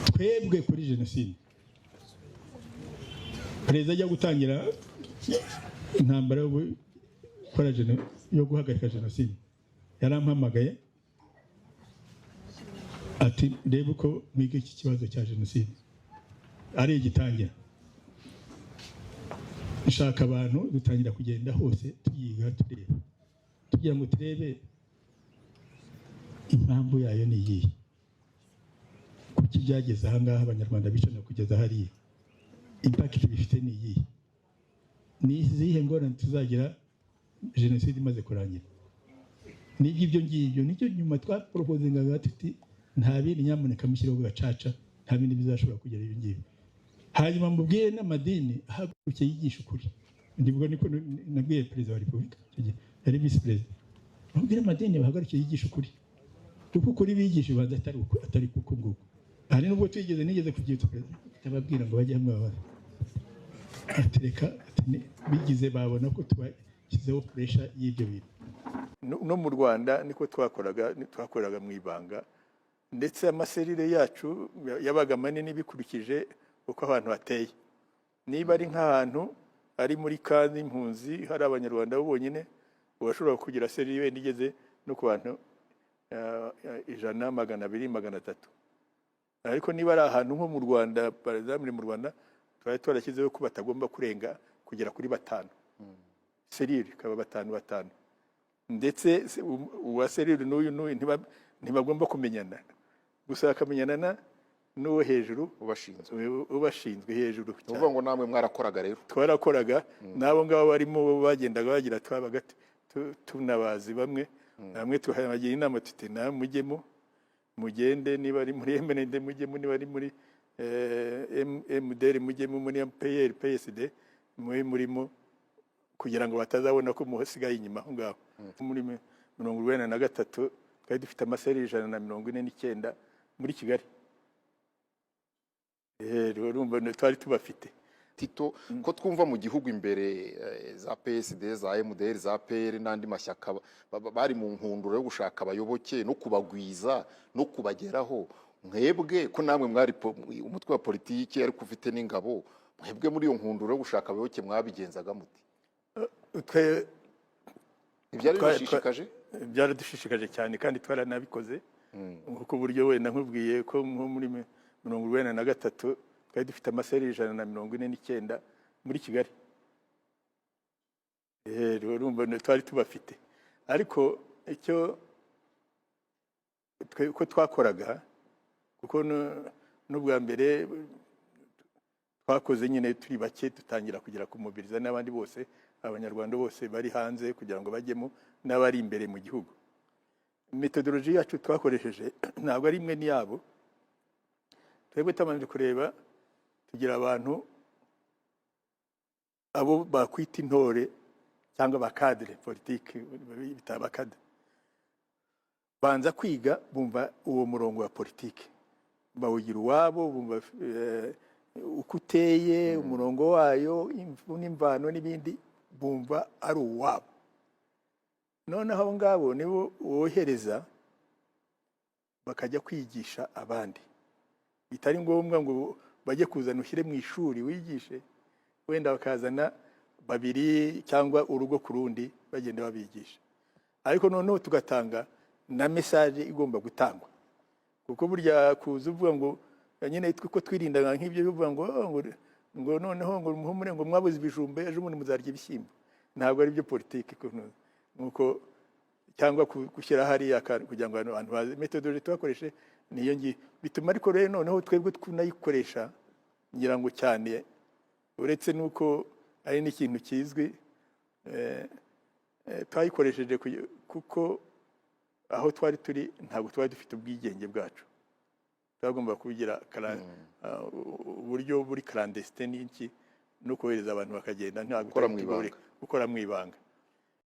Twebwe kuri jenoside, perezida ajya gutangira intambara yo gukora yo guhagarika jenoside, yarampamagaye ati: "Reba uko mwiga iki kibazo cya jenoside." Ari igitangira nshaka abantu, dutangira kugenda hose tuyiga, tureba, tugira ngo turebe impamvu yayo ni iyihe, kuki byageze ahangaha, Abanyarwanda bicana kugeza hariya, impact bifite ni iyihe, ni izihe ngorane tuzagira jenoside imaze kurangira. Nibyo, ibyo ngibyo nicyo nyuma twaporopozingaga tuti: "Nta bindi, nyamuneka mushyireho gacaca, nta bindi bizashobora kugera ibyo ngibyo. Hanyuma mubwire n'amadini ahaguruke yigisha ukuri." Ndibwo niko nabwiye perezida wa repubulika, icyo gihe yari visi perezida: "Mubwire amadini bahaguruke yigisha ukuri, kuko ukuri bigisha ubanza atari kuko nguko." Hari nubwo twigeze, nigeze kubyitsa perezida, ababwira ngo bajye hamwe babaze, atereka ati bigize babona ko tubashyizeho pressure y'ibyo bintu. No mu Rwanda niko twakoraga, twakoraga mu ibanga, ndetse ama cellule yacu yabaga manini bikurikije uko abantu bateye. Niba ari nk'ahantu ari muri kandi impunzi, hari Abanyarwanda bo bonyine, urashobora kugira cellule wenda igeze no ku bantu 100, 200, 300. Ariko niba ari ahantu nko mu Rwanda, par exemple mu Rwanda twari twarashyizeho ko batagomba kurenga kugera kuri batanu, cellule ikaba batanu batanu, ndetse uwa cellule n'uyu n'uyu ntibagomba kumenyana, gusa bakamenyana n'uwo hejuru. Ubashinzwe. Ubashinzwe hejuru. Ni ukuvuga ngo namwe mwarakoraga rero? Twarakoraga, n'abo ngabo barimo bagendaga bagira, twabaga tunabazi bamwe bamwe, tuhabagira inama tuti: "Nawe mujyemo, mugende, niba ari muri MND mujyemo, niba ari muri MDR mujyemo, muri MPR, PSD mube murimo," kugira ngo batazabona ko musigaye inyuma aho ngaho. Muri 93 twari dufite ama cellule 149 muri Kigali. Urumva twari tubafite. Tito, ko twumva mu gihugu imbere za PSD, za MDR, za PR n'andi mashyaka bari mu nkundura yo gushaka abayoboke no kubagwiza no kubageraho, mwebwe ko namwe mwari umutwe wa politiki ariko ufite n'ingabo, mwebwe muri iyo nkundura yo gushaka abayoboke mwabigenzaga muti? Twe Ntibyari bibashishikaje? Byaradushishikaje cyane, kandi twaranabikoze, nkuko buryo wenda nkubwiye ko nko muri 93 twari dufite ama cellule 149 muri Kigali. Urumva twari tubafite. Ariko icyo twe uko twakoraga, kuko n'ubwa mbere twakoze nyine turi bake, dutangira kugera kumobiriza n'abandi bose, Abanyarwanda bose bari hanze kugira ngo bajyemo, n'abari imbere mu gihugu. Méthodologie yacu twakoresheje ntabwo ari imwe n'iyabo. Twebwe tabanje kureba, tugira abantu abo bakwita intore cyangwa ba cadre politique, bita ba cadre, banza kwiga, bumva uwo murongo wa politike, bawugira uwabo, bumva uko uteye, umurongo wayo, imvu n'imvano n'ibindi, bumva ari uwabo. Noneho abo ngabo nibo wohereza bakajya kwigisha abandi. Bitari ngombwa ngo bajye kuzana ushyire mu ishuri wigishe, wenda bakazana babiri cyangwa urugo ku rundi, bagenda babigisha. Ariko noneho tugatanga na message igomba gutangwa, kuko burya kuza uvuga ngo nyine ko twirindaga nk'ibyo bivuga ngo: "Oh, ngo noneho ngo muhumure, ngo mwabuze ibijumba, ejo bundi muzarya ibishyimbo." Ntabwo ari byo politiki nkuko cyangwa gushyira hariya kugira ngo abantu baze. Méthodologie twakoreshe niyo ngiyo bituma, ariko rero noneho twebwe tunayikoresha ngira ngo cyane, uretse n'uko ari n'ikintu kizwi, twayikoresheje kuko aho twari turi ntabwo twari dufite ubwigenge bwacu, twagomba kubigira uburyo buri clandestin n'iki, no kohereza abantu bakagenda, ntabwo Gukora twari mu tugore ibanga. Gukora mu ibanga.